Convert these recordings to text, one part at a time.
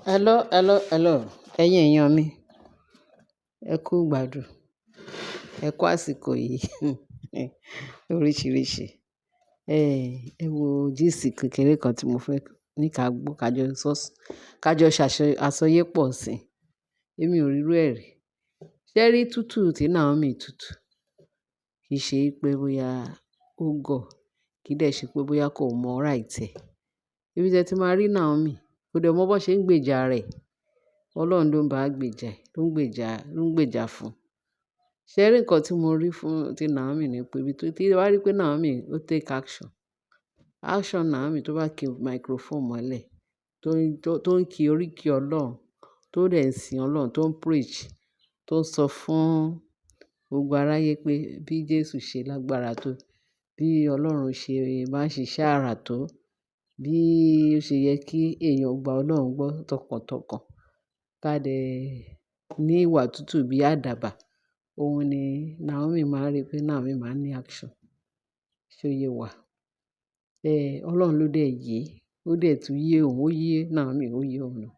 Hello, hello, hello. Ẹ̀yin èèyàn mi, ẹ kú ìgbádùn, ẹ kú àsìkò yìí oríṣiríṣi. Ẹ wo gist kékeré kan tí mo fẹ́ ní ká gbọ́, ká jọ sọ, ká jọ ṣàṣọ àsọyépọ̀ sí. Èmi ò rí irú ẹ rí. Ṣé rí tútù tí Naomi tútù? Kì í ṣe pé bóyá ó gọ̀, kì í dẹ̀ ṣe pé bóyá kò mọ right ẹ̀. Ibi tí ẹ ti máa rí Naomi, kò dẹ̀ mọ bó ṣe ń gbèjà rẹ̀. Ọlọ́run ló ń bá gbèjà ẹ̀, ló ń gbèjà, ló ń gbèjà fún. Ṣé rí nǹkan tí mo rí fún tí Naomi ní pé ibi tí ẹ bá rí pé Naomi ó take action. Action Naomi tó bá ki microphone mọ́lẹ̀, tó ń kí oríkì Ọlọ́run, tó dẹ̀ ń sin Ọlọ́run, tó ń preach, tó ń sọ fún gbogbo aráyé pé bí Jésù ṣe lágbára tó, bí Ọlọ́run ṣe máa ń ṣiṣẹ́ àrà tó, bí ó ṣe yẹ kí èèyàn gba Ọlọ́run gbọ́ tọkàntọkàn, ká dẹ̀ ní ìwà tútù bí àdàbà. Òun ni Naomi máa rí pé Naomi máa ń ní action. Ṣé ó yé wa? Ọlọ́run ló dẹ̀ yé, ó dẹ̀ tún yé òun, ó yé Naomi, ó yé òun náà.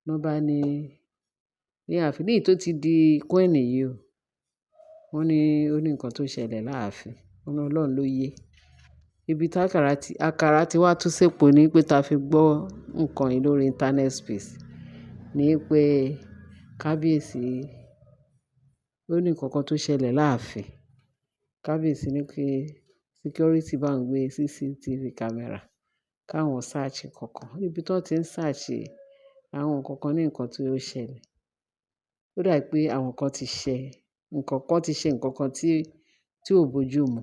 Lọ́ bá ní, ní ààfin, ní èyí tó ti di queen yìí o. Wọ́n ní ó ní nǹkan tó ṣẹlẹ̀ láàfin. Wọ́n ní Ọlọ́run ló yé. Ibi tí àkàrà ti wá tú sépo ní pé ta fi gbọ́ nǹkan yìí lórí internet space. Ní pé kábíyèsí, ó ní nǹkan kan tó ṣẹlẹ̀ láàfin. Kábíyèsí ní kí security bá ń gbé CCTV camera, káwọn search nǹkan. Níbi tí wọ́n ti ń search àwọn nǹkan kan ní nǹkan tí ó ṣẹlẹ̀. Ó dà pé àwọn kan ti ṣe nǹkan kan, ti ṣe nǹkan kan tí ò bojú mu.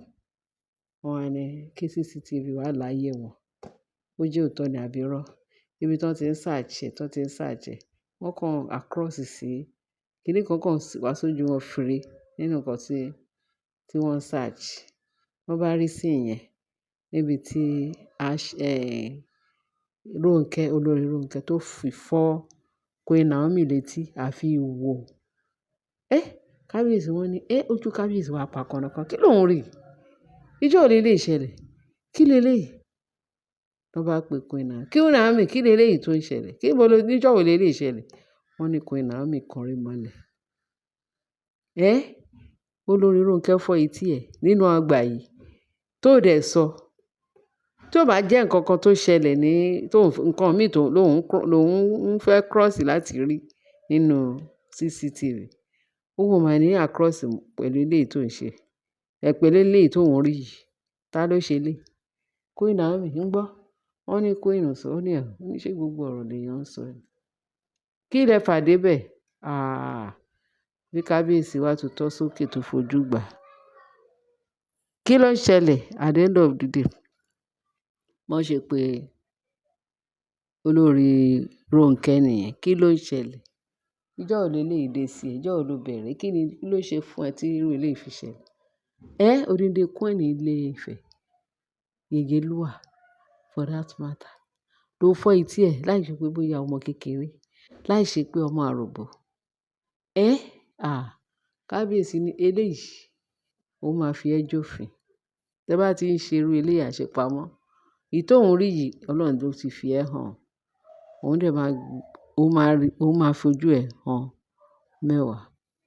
Wọ́n wá ní kí CCTV wà láyé wọn. Ó jẹ́ òótọ́ ni àbí irọ́. Ibi tí wọ́n ti ń search ẹ̀, tí wọ́n ti ń search ẹ̀, wọ́n kan across sí kíní kan kan wá sójú wọn firi nínú nǹkan tí wọ́n ń search. Wọ́n bá rí scene yẹn níbi tí Rónkẹ́, olórí Rónkẹ́ tó fi fọ́ Queen Naomi létí àfi wò. Kábíyèsí wọ́n ní, ojú kábíyèsí wá pa kànnàkàn. Kí ló ń rí? Ijó wo leléyìí ṣẹlẹ̀? Kí leléyìí? Wọ́n bá pe Queen Naomi. Queen Naomi, kí leléyìí tó ń ṣẹlẹ̀? Kí ló níjọ́ wo leléyìí ṣẹlẹ̀? Wọ́n ní Queen Naomi kọrin mọ́lẹ̀. Olórí Rónkẹ́ fọ́ etí ẹ̀ nínú ọgbà yìí tó dẹ̀ sọ. Tí ó bá jẹ́ nǹkan kan tó ṣẹlẹ̀ ní tó nǹkan mí tó lòun ń fẹ́ cross láti rí nínú CCTV. Òun ò máa ní across pẹ̀lú eléyìí tó ń ṣe. Pẹ̀lú eléyìí tó ń rí yìí. Ta ló ṣe eléyìí? Queen Naomi ń gbọ́. Wọ́n ní Queen ò sọ, ó ní ẹ̀, ó ní ṣé gbogbo ọ̀rọ̀ lèèyàn ń sọ ni? Kí lẹ fà dé bẹ̀? Ah! Bí kábíyèsí wá tutọ́ sókè tó fojú gbà. Kí ló ń ṣẹlẹ̀ at the end of the day? Wọ́n ṣe pé olórí Rónkẹ́ nìyẹn. Kí ló ń ṣẹlẹ̀? Ijọ́ wo leléyìí dé sí ẹ? Ijọ́ wo ló bẹ̀rẹ̀? Kí ni, kí ló ṣe fún ẹ tí irú eléyìí fi ṣẹlẹ̀? Odindi Queen ilé Ifẹ̀, Yèyélúà for that matter, ló fọ́ etí ẹ̀ láìṣe pé bóyá ọmọ kékeré, láìṣe pé ọmọ àròbó. Ah! Kábíyèsí ní eléyìí, ó máa fi ẹ́ jófin. Tẹ bá ti ń ṣe irú eléyìí àṣepamọ́, èyí tó ń rí yìí, Ọlọ́run ló ti fi ẹ́ hàn. Òun dẹ̀ máa, ó máa rí, ó máa fojú ẹ̀ hàn mẹ́wàá.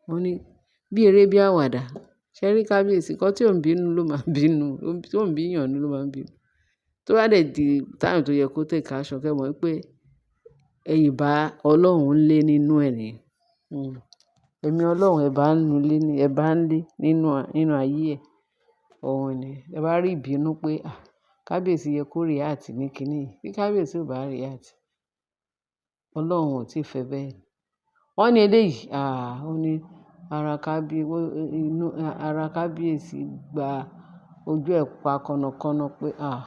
Wọ́n ní bí eré bí àwàdà. Ṣé rí kábíyèsí, nǹkan tí ò ń bínú ló máa ń bínú, tí ò ń bíyàn nínú ló máa ń bínú. Tó bá dẹ̀ di time tó yẹ kó take action, kí ẹ mọ̀ wípé ìbá Ọlọ́run lé nínú ẹ̀ ni. Ẹ̀mí Ọlọ́run ẹ bá ń lé ní, ẹ bá ń lé nínú, nínú ayé ẹ̀. Òun ni. Ẹ bá rí ìbínú pé, ah! Kábíyèsí yẹ kó react ní kíní yìí. Bí kábíyèsí ò bá react, Ọlọ́run ò tí fẹ́ bẹ́ẹ̀. Wọ́n ní eléyìí, ah! Ó ní ara kábí, inú, ara kábíyèsí gba ojú ẹ̀ pa kànnàkànnà pé, ah!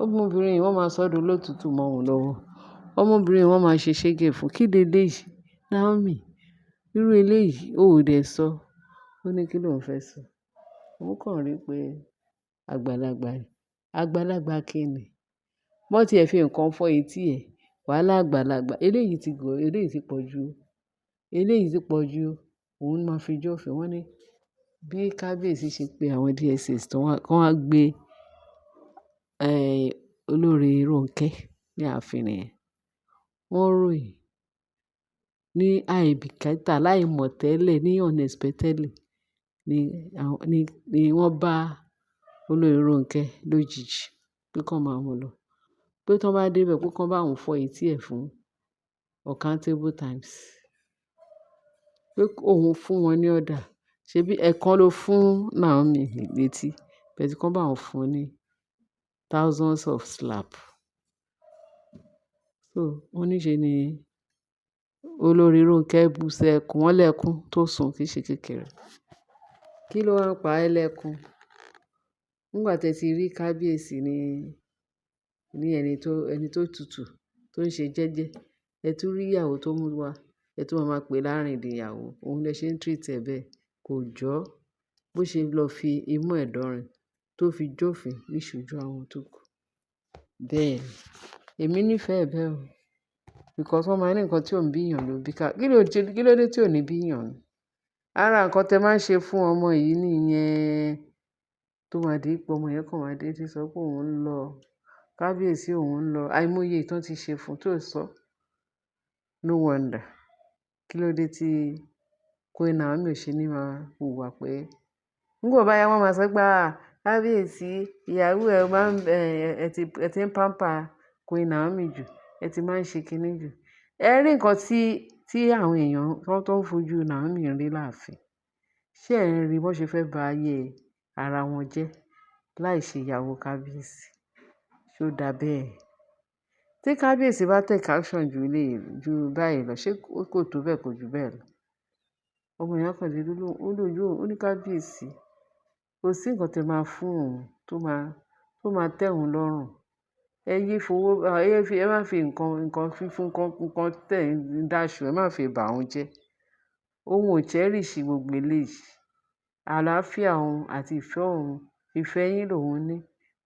Ọmọbìnrin yìí wọ́n máa sọ́ di olótútù mọ́ òun lọ́wọ́. Ọmọbìnrin yìí wọ́n máa ṣe ṣégè fún. Kí leléyìí? Naomi, irú eléyìí ó ò dẹ̀ sọ. Ó ní kí ló ń fẹ́ sọ. Òun kàn rí pé àgbàlagbà ni. Àgbàlagbà kí ni? Wọ́n tí ẹ fi nǹkan fọ́ etí ẹ̀, wàhálà àgbàlagbà. Eléyìí ti gọ̀, eléyìí ti pọ̀ ju, eléyìí ti pọ̀ ju. Òun máa fi jófin. Wọ́n ní bí kábíyèsí ṣe pé àwọn DSS tó wá, kí wọ́n wá gbé, olórí Rónkẹ́ ní ààfin nìyẹn. Wọ́n ròyìn. Ní àìbìkítà, láì mọ̀ tẹ́lẹ̀, ní unexpectedly ni wọ́n bá Olórí Ronke lójijì pé kí wọ́n máa mú lọ. Pé tí wọ́n bá dé ibẹ̀ pé kí wọ́n bá òun fọ́ etí ẹ̀ fún uncountable times. Pé òun fún wọn ní order. Ṣebí ẹ̀kan ló fún Naomi létí, but kí wọ́n bá òun fún ní thousands of slap. So wọ́n ní ṣe ni Olórí Ronke bú sẹ́kún, wọ́n lẹ́kún tó sun kì í ṣe kékeré. Kí ló wá ń pa ẹ́ lẹ́kún? Nígbà tí ẹ ti rí kábíyèsí ní ẹni tó tutù, tó ń ṣe jẹ́jẹ́, ẹ tún rí ìyàwó tó mú wá, ẹ tún máa pè lárìndìn ìyàwó. Òun lẹ ṣe ń treat ẹ bẹ́ẹ̀. Kò jọ́ bó ṣe lọ fi imú ẹ̀ dánrin tó fi jófin níṣojú àwọn tó kù. Bẹ́ẹ̀ ni, èmi nífẹ̀ẹ́ ẹ bẹ́ẹ̀ o. Because wọ́n máa ń ní nǹkan tí ò ń bí èèyàn ló bí ká. Kí ló dé tí ò ní bí èèyàn ni? Ara nǹkan tí ẹ máa ń ṣe fún ọmọ yìí nìyẹn. Tó máa di pé ọmọ yẹn kàn máa dédé sọ pé òun ń lọ. Kábíyèsí òun ń lọ. Àìmọye ìtàn tí ṣe fún tó sọ. No wonder. Kí ló dé tí Queen Naomi ò ṣe ní máa hùwà pé nígbà bá yá wọ́n máa sọ pé, "à, kábíyèsí, ìyàwó ẹ máa ń, ẹ ti ń pamper Queen Naomi jù, ẹ ti máa ń ṣe kiní jù." Ẹ rí nǹkan tí àwọn èèyàn tó ń fojú Naomi rí láàfin. Ṣé ẹ̀ ń rí bó ṣe fẹ́ ba ayé ara wọn jẹ́ láì ṣe ìyàwó kábíyèsí? Ṣé ó dá bẹ́ẹ̀? Tí kábíyèsí bá take action ju eléyìí, ju báyìí lọ, ṣé kò tó bẹ́ẹ̀ kò ju bẹ́ẹ̀ lọ? Ọmọ yẹn kàn dédé ó lójú òun, ó ní kábíyèsí, kò sí nǹkan tí ẹ máa fún òun tó máa tẹ́ òun lọ́rùn. Ẹ yé fowó, ẹ má fi nǹkan fífún, nǹkan tẹ̀ ń dáṣọ, ẹ má fi bà òun jẹ́. Òun ò cherish gbogbo eléyìí. Àlàáfíà òun àti ìfẹ́ òun, ìfẹ́ yín lòun ní.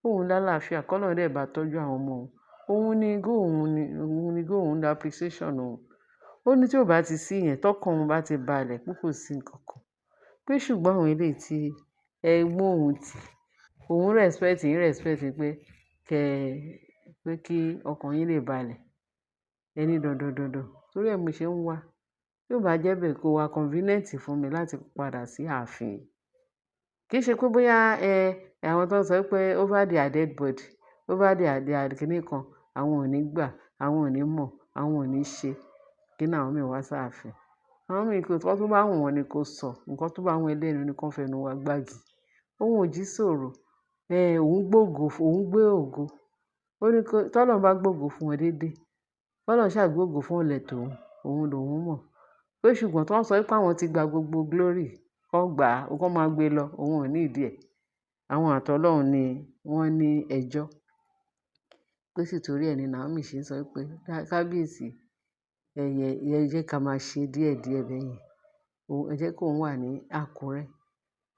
Òun lálàáfíà, kọ́ Ọlọ́run dẹ̀ bá tọ́jú àwọn ọmọ òun. Òun ní goal òun ní, òun ní goal òun ní appreciation òun. Ó ní tí ò bá ti sí ìyẹn, tọkàn òun bá ti balẹ̀ pé kò sí nǹkan kan. Pé ṣùgbọ́n àwọn eléyìí tí ẹ mú òun tì, òun respect yín, respect yín pé pé kí ọkàn yín lè balẹ̀. Ẹ ní dandan dandan. Torí ẹ mo ṣe ń wá. Tí ó bá jẹ́ bẹ́ẹ̀ kó wá convenient fún mi láti padà sí ààfin. Kì í ṣe pé bóyá àwọn tó ń sọ pé over their dead body, over their kiní kan, àwọn ò ní gbà, àwọn ò ní mọ̀, àwọn ò ní ṣe kí Naomi wá sí ààfin. Naomi kò, nǹkan tó bá wù wọ́n ni kó sọ, nǹkan tó bá wù ẹlẹ́nu ni kó fẹnu wa gbági. Òun ò jí sọ̀rọ̀. Òun gbógo, òun gbé ògo. Ó ní kó, tí Ọlọ́run bá gbógo fún wọn dédé, kí Ọlọ́run ṣà gbógo fún ọ̀lẹ tòun, òun lòun mọ̀. Pé ṣùgbọ́n tí wọ́n sọ pé àwọn ti gba gbogbo glory, kó gbà á, kó máa gbé lọ, òun ò ní ìdí ẹ̀. Àwọn àti Ọlọ́run ni wọ́n ní ẹjọ́. Pé sì torí ẹ ni Naomi ṣe ń sọ pé kábíyèsí, ẹ jẹ́ ká máa ṣe díẹ̀díẹ̀ bẹ́yẹn. Ẹ jẹ́ kó òun wà ní Àkúrẹ́.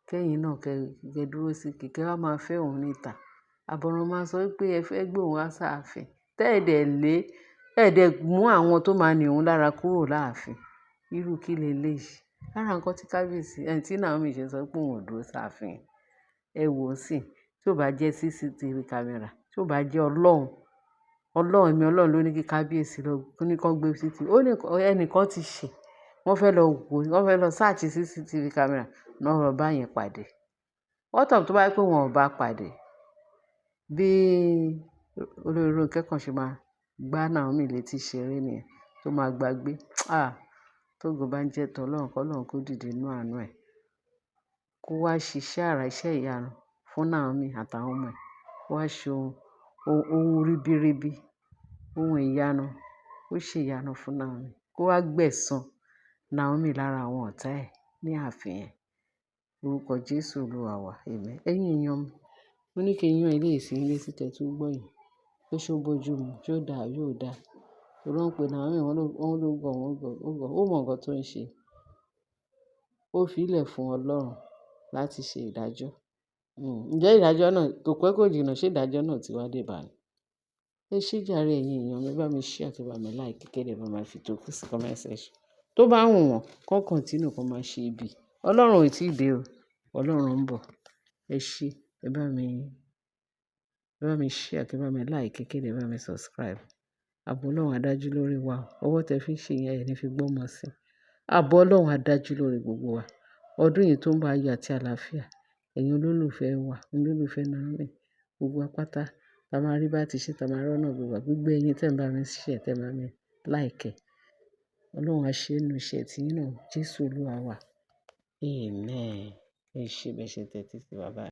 Kẹ́yìn náà kẹ́ dúró sí kí ẹ wá máa fẹ́ òun níta. Àbọ̀rọ̀ máa sọ wípé ẹ fẹ́ gbé òun wá sáàfin. Tẹ́ ẹ̀ dẹ̀ lé, ẹ dẹ̀ mú àwọn tó máa ní òun lára kúrò láàfin. Irú kí lẹ léyìí? Lára nǹkan tí kábíyèsí, tí Naomi ṣe ń sọ pé òun ò dúró sáàfin. Ẹ wò ó sì, tí ó bá jẹ́ CCTV camera, tí ó bá jẹ́ Ọlọ́run, Ọlọ́run, ẹ̀mí Ọlọ́run ló ní kí kábíyèsí lọ, ní kí wọ́n gbé CCTV. Ó ní ẹnìkan ti ṣe, wọ́n fẹ́ lọ wò, wọ́n fẹ́ lọ search CCTV camera, náà lọ bá yẹn pàdé. What of tó bá jẹ́ pé wọn ò bá pàdé? Bí Olórí Ronke kan ṣe máa gbá Naomi létí ṣeré nìyẹn, tó máa gbàgbé. Ah! Tógo bá ń jẹ́ tọlọ́run, kọ́ Ọlọ́run kó dìde nínú àánú ẹ̀. Kó wá ṣiṣẹ́ àrà iṣẹ́ ìyanu fún Naomi àtàwọn ọmọ ẹ̀. Kó wá ṣe ohun ribiribi, ohun ìyanu. Ó ṣe ìyanu fún Naomi. Kó wá gbẹ̀san Naomi lára àwọn ọ̀tá ẹ̀ ní ààfin yẹn. Orúkọ Jésù Olúwa wa. Amen. Ẹ̀yin èèyàn mi, mo ní kí n yán eléyìí sí yín létí kí ẹ tún gbọ́ yẹn. Pé ṣé ó bójú mu, ṣé ó dáa àbí ò dáa. Torí wọ́n ń pe Naomi, wọ́n ló gọ̀, wọ́n gọ̀, ó gọ̀. Ó mọ nǹkan tó ń ṣe. Ó fi ìlẹ̀ fún Ọlọ́run láti ṣe ìdájọ́. Ǹjẹ́ ìdájọ́ náà kò pẹ́ kò jìnnà, ṣé ìdájọ́ náà ti wá dé bá ni? Ẹ ṣé jàre ẹ̀yin èèyàn mi, ẹ bá mi share, kí ẹ bá mi like, kí ẹ dẹ̀ bá mi fi tókù sí comment section. Tó bá wù wọ́n, kó continue kó máa ṣe ibi. Ọlọ́run ò tí ì dé o. Ọlọ́run ń bọ̀. Ẹ ṣé, ẹ bá mi share, kí ẹ bá mi like, kí ẹ dẹ̀ bá mi subscribe. Ààbò Ọlọ́run á dájú lórí wa. Ọwọ́ tẹ fi ń ṣe yẹn, ẹ ní fi gbọ́mọ sí. Ààbò Ọlọ́run á dájú lórí gbogbo wa. Ọdún yìí tó ń bá ayọ̀ àti àlàáfíà. Ẹ̀yin olólùfẹ́ wa, olólùfẹ́ Naomi, gbogbo wa pátá, tá máa rí bá ti ṣe, tá máa rọ́nà gbogbo. Gbogbo ẹ̀yin tí ẹ̀ ń bá mi share, tí ẹ̀ ń bá mi like. Ọlọ́run á ṣe nínú iṣẹ́ tí yín náà. Jésù Olúwa wa. Amen. Ẹ ṣé bẹ́ẹ̀ ṣe tẹ́tí sí wa báyìí.